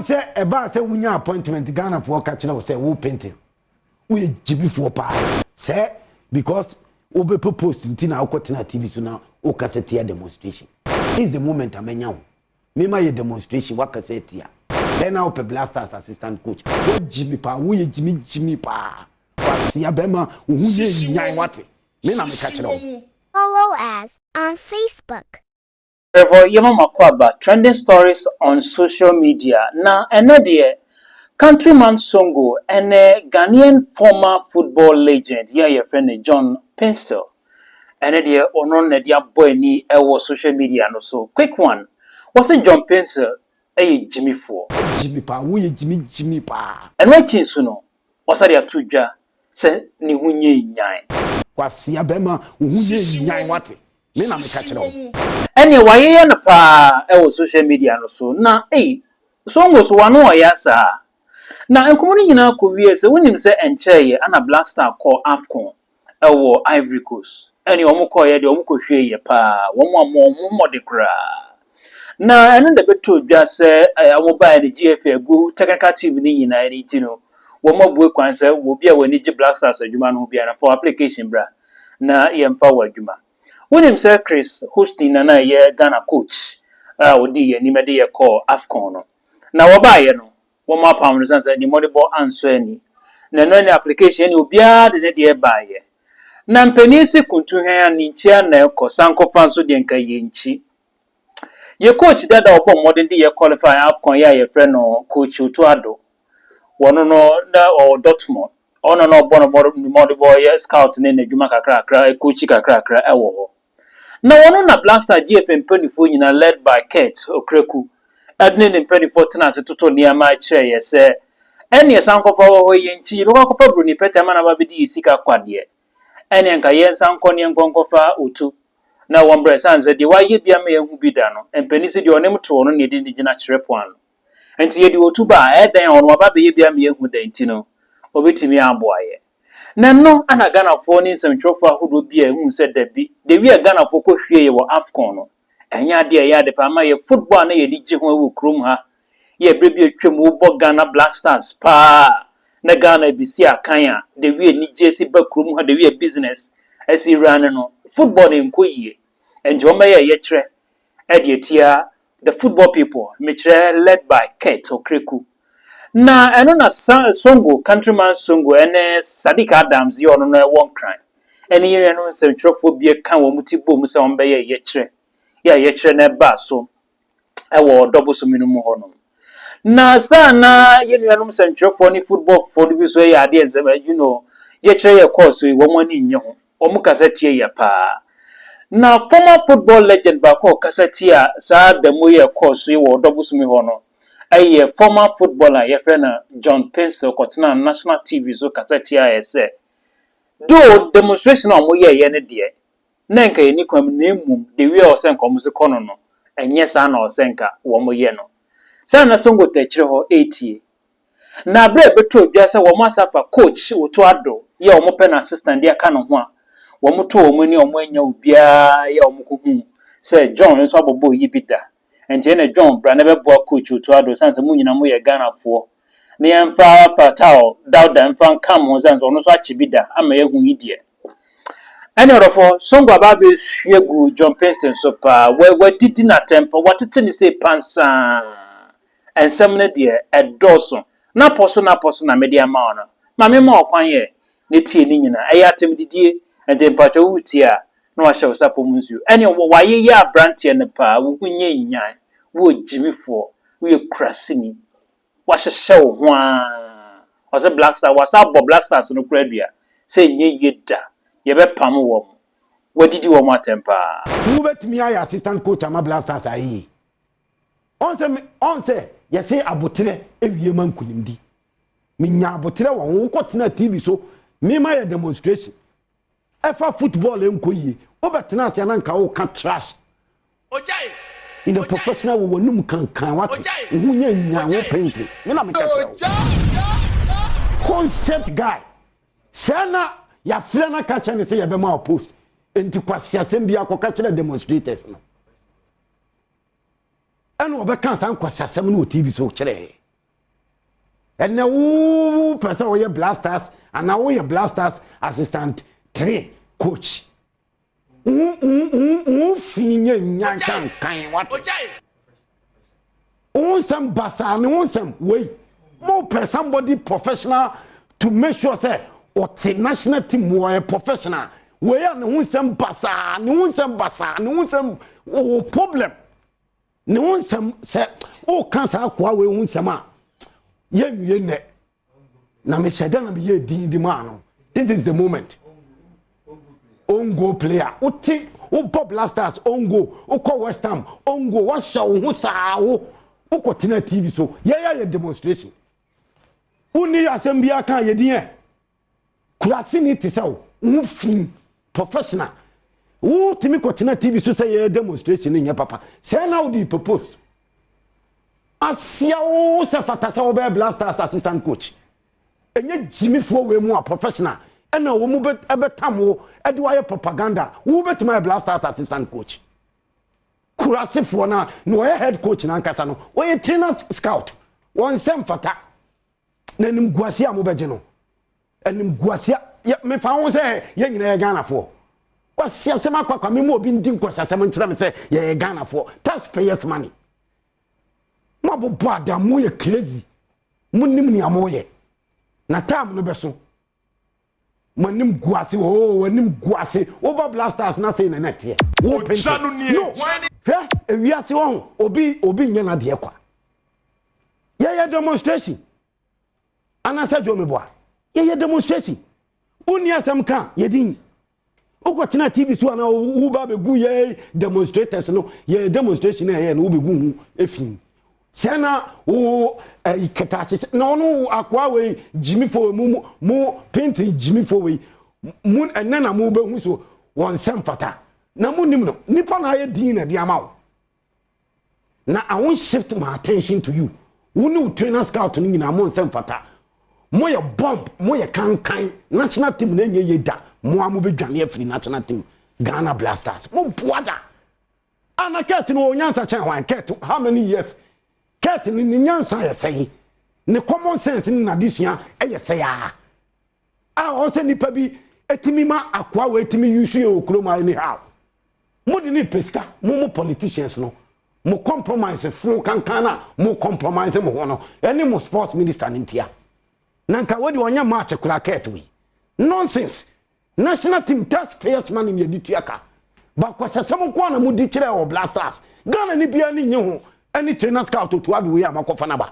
Ɔn sɛ ɛbaa sɛ wonya appointment, Ghanafoɔ ka kyerɛ wo sɛ wo painting woyɛ gyibifoɔ paa sɛ because wobɛpɛ post nti na wokɔtena TV so na wokasa tia demonstration. This is the moment amanya wo mema yɛ demonstration, wakasa tia sɛ na wopɛ Black Stars assistant coach. Woagyimi paa, woyɛ gyimi gyimi paa, wasia bɛrima wo ho yɛ nyan, wate? Me na meka kyerɛ wo. Follow us on Facebook. Therefore, yɛma mako aba trending stories on social media. Na ɛnɛ deɛ, Countryman Songo ɛne Ghanaian former football legend yɛ a yɛfrɛ no John Paintsil, ɛne deɛ ɔno na de abɔ ani ɛwɔ social media no so. Quick one, wɔsɛ John Paintsil ɛyɛ gyimifoɔ. Gyimi paa, woyɛ gyimi gyimi paa. Ɛno akyi nso no, wɔsa de ato dwa sɛ ne ho nyɛ nyan. Kwasia bɛrima wo ho yɛ nyan, wate? Me na meka kyerɛ wo. Ɛneɛ wayeyɛ no paa ɛwɔ social media no so na ei, Songo so wano ɔyɛ saa na nkɔmmɔ no nyinaa kɔ wie sɛ wonim sɛ ɛnkyɛeɛ ana Black Star kɔ AFCON ɛwɔ Ivory Coast. Ɛne wɔn kɔɔyɛ deɛ, wɔn kɔhwie yɛ paa, wɔn a wɔn ho mmɔde koraa na ɛno na ɛbɛtɔ dwa sɛ wɔn baeɛ no, GFA agu technical team no nyinaa ne ti no, wɔn abue kwan sɛ obi a wɔn ani gye Black Stars adwuma no ho biara fa application bra na yɛmfa wɔ adwuma. Wonim sɛ Chris Hughton na na ɛyɛ Ghana coach a ɔdi yɛn anim de yɛ kɔɔ AFCON no, na wɔbaeɛ no, wɔn apam no sane sɛ ne mmɔdebɔ ansɔ ani. Na ɛno ne application ne obiara de ne deɛ baeɛ na mpanin si kuntu hwɛn a ne nkyia na ɛkɔ sankɔfa nso deɛ nka yɛ nkyi. Yɛ coach dada a ɔbɔ mmɔden de yɛ qualify AFCON yɛ a yɛfrɛ no Coach Otto Addo, wɔno no na ɔwɔ Dortmund. Ɔno na ɔbɔ no mmɔdebɔ, yɛ scout ne n'adwuma kakrakra, coach kakrakra ɛwɔ hɔ. Na wɔno na Black Star GFA mpanimfoɔ nyinaa led by Kurt Okraku ɛde ne mpanimfoɔ tena ase toto nneɛma kyerɛ yɛ sɛ ɛne sankɔfa wɔ hɔ yɛn nkyi, yɛbɛkɔ akɔfa buroni pɛtɛ ama na ba bɛdi yɛ sika kwadeɛ. Ɛne nka yɛn nsa nkɔ ne yɛn nkɔfa Otu na wɔn brɛ san sɛ deɛ wayɛ bi ama yɛn ho bi da no, mpanin sɛ deɛ ɔnem to no ne yɛde ne gyina kyerɛ po ano. Nti yɛde Otu ba a, ɛyɛ dan a ɔno waba bɛyɛ bi ama yɛn ho da, nti no obɛtumi aboa yɛ. Na no ana Ghanafoɔ ne nsɛmtwerɛfoɔ ahodoɔ bi a ɛhu sɛ dabi dewi a Ghanafoɔ kɔhwie yɛ wɔ AFCON no, ɛnyɛ adeɛ a ɛyɛ ade pa ama yɛ football a na yɛde gye ho wɔ kurom ha. Yɛ berɛ bi atwam wobɔ Ghana Black Stars paa na Ghana bɛsi akan a, dewi anigye si ba kurom ha, dewi a business ɛsi wura no, football no nkɔ yie. Nti wɔn bɛyɛ yɛkyerɛ ɛde atia the football people, mekyerɛ led by Kurt Okraku. Na ɛno na Songo, Countryman Songo, ɛne Sadiq Adams yɛ ɔno no ɛwɔ Nkran, ɛne yɛn nuanom nsɛmtwerɛfoɔ bi ka wɔn ti bɔ mu sɛ wɔn bɛyɛ yɛkyerɛ yɛ a yɛkyerɛ no ɛbaa so ɛwɔ dɔbosom no mu hɔnom. Na saa na yɛn nuanom nsɛmtwerɛfoɔ ne footballfoɔ no bi nso yɛ adeɛ nsɛm yɛkyerɛ yɛ kɔɔ so yi, wɔn ani nnye ho, wɔn kasa tie yɛ paa. Na former football legend baako a ɔkasa tie a saa demo yɛ kɔɔ so yi wɔ dɔbosom hɔ no ɛyɛ former footballer yɛfrɛ no John Paintsil. Kɔtena national TV so kasa tie a yɛ sɛ though demonstration a wɔyɛɛyɛ no deɛ, na nka yɛni kwan mu, na mmom the way a ɔsɛ nka wɔn so kɔ no, ɛnyɛ saa na ɔsɛ nka wɔn yɛ no. Saa na Songo tɛkyerɛ hɔ ɛretie. Na abere a ɛbɛtɔ dwa sɛ wɔn asafa Coach Otto Addo yɛ wɔn pɛ no assistant de aka ne ho a, wɔn to wɔn ani a wɔn anya obiara yɛ wɔn ko hu sɛ John nso abɔbɔ yi bi da. Nti ɛna John bra na bɛboa Coach Otto Addo san sɛ mo nyinaa mo yɛ Ghanafoɔ na yɛmfa Fatao Dauda mfa nka mo ho san sɛ ɔno nso akye bi da ama yɛhu yi deɛ. Ɛne ɔdɔfoɔ Songo aba abɛhwie gu John Paintsil so paa, wadidi n'atɛmpa, watete ne sɛ pansaa. Nsɛm no deɛ ɛdɔɔso, napɔ so napɔ so na mede ama wo no. Ma mema ɔkwan yɛ ne tie ne nyinaa ɛyɛ atɛm didie. Nti mpatwa wotie a na wahyɛ wo sapɔ mu nsuo. Ɛne wayeyɛ aberanteɛ no paa, wo ho nyɛ nyan, woyɛ gyimifoɔ, woyɛ kuraseni, wahyehyɛ wo ho a ɔsɛ Black Star wasa abɔ Black Stars no kora dua sɛ ɛnyɛ yie da, yɛbɛpam wɔn, wadidi wɔn atɛm paa. Wobɛtumi ayɛ assistant coach ama Black Stars ayɛ ɔn sɛ yɛse aboterɛ ewie ma nkonimdi. Menya aboterɛ wɔ ho, wokɔtena TV so mema yɛ demonstration ɛfa football nkɔ yie, wobɛtena ase ana nka woka trash in the professional wɔ w'anum kankan, wate? Wo ho nyɛ nya wo painting, me na meka kyerɛ wo. Concept guy sɛ na yɛafrɛ no ka kyerɛ ne sɛ yɛbɛma wo post, nti kwasi asɛm bi akɔka kyerɛ demonstrators no, ɛna ɔbɛka saa nkwasi asɛm no wɔ TV so kyerɛ. Ɛnɛ wo pɛ sɛ woyɛ Black Stars anaa woyɛ Black Stars assistant three coach. Wo fi nyɛ nyankankan wate. Wo nsɛm basaa ne wo nsɛm wei. Mo pɛ somebody professional to make sure sɛ ɔte national team mu, ɔyɛ professional. Wei a ne ho nsɛm basaa, ne ho nsɛm basaa, ne ho nsɛm wɔ problem. Ne ho nsɛm sɛ woka saa akoa wei ho nsɛm a, yɛnwie nnɛ. Na mehyɛ dɛ na meyɛ din di maa no. This is the moment. Own goal player. Wote wobɔ Black Stars own goal. Wokɔ West Ham own goal. Wahyɛ wo ho saa wo. Wokɔtena TV so. Yɛyɛ yɛ demonstration. Wonni asɛm bi aka yɛdin ɛ. Kuraseni te sɛ wo. Wo fi professional. Wotumi kɔtena TV so sɛ yɛyɛ demonstration ne nyɛ papa. Sɛ na wode propose. Asia wo sɛ fata sɛ wobɛyɛ Black Stars assistant coach. Ɛnyɛ gyimifoɔ wei mu a professional ɛna wɔn mu bɛtam wo ɛde wayɛ propaganda. Wo bɛtumi ayɛ Black Stars assistant coach. Kurasefoɔ no a na wɔyɛ head coach n'ankasa no, wɔyɛ trainer scout. Wɔn nsɛm fata na anim guase a mobɛgye no, anim guase a mefa ho sɛ yɛn nyinaa yɛ Ghanafoɔ. Kwasi asɛm akɔ akɔ mi mu obi ndi nkwasi asɛm nkyerɛ me sɛ yɛyɛ Ghanafoɔ. Taxpayers money mo abobɔ adam. Mo yɛ crazy. Mo nim nea mo yɛ na time no bɛ so. Mo anim gu ase oo, anim gu ase. Woba Black Stars na afei na na teɛ wo Ogya no nie. No, hwɛ, ewiase wɔ ho, obi nyɛ n'adeɛ kwa. Yɛyɛ demonstration anaasɛ dwo meboa, yɛyɛ demonstration. Wonni asɛm ka, yɛdin wokɔtena TV so anaa woba bɛgu yɛ demonstrators no. Yɛ demonstration a ɛyɛ no, wobɛgu ho efi sɛ na wo ɛyi kɛtɛ ahyehyɛ na ɔno akoa wei gyimifo mu mu painting gyimifo wei mu. Ɛnɛ na mo bɛhu so wɔn nsɛm fata na mo nim no. Nipa na ayɛ din na ɛde ama wo na I won't shift my attention to you. Wo ne wo trainer scout no nyinaa, mo nsɛm fata. Mo yɛ bomb, mo yɛ kankan. National team na enye yɛ da mo a mo bɛ dwane afiri national team Ghana Black Stars. Mo boa da ana Kurt no wɔ nyansa kyɛn hwan? Kurt, how many years? Kurt ne nyansa yɛ sɛyi, ne common sense ne n'adesua ɛyɛ sɛyi a ɔsɛ nipa bi etimi ma akoa wɔ etimi yusu yɛ wɔ kurom anyhow. Mo de ne pɛ sika. Mo politicians no, mo compromise fo kankan na mo compromise mo ho no ɛne mo sports minister ne ntia na nka wodi ɔnyɛ match kora. Kurt wei nonsense. National team taxpayers money ne yɛde tua ka bakwasasɛm nko a na modi kyerɛ wɔ Black Stars. Ghana ne bia ne nye ho ɛne trainer scout otu ado wei a makɔfa naba.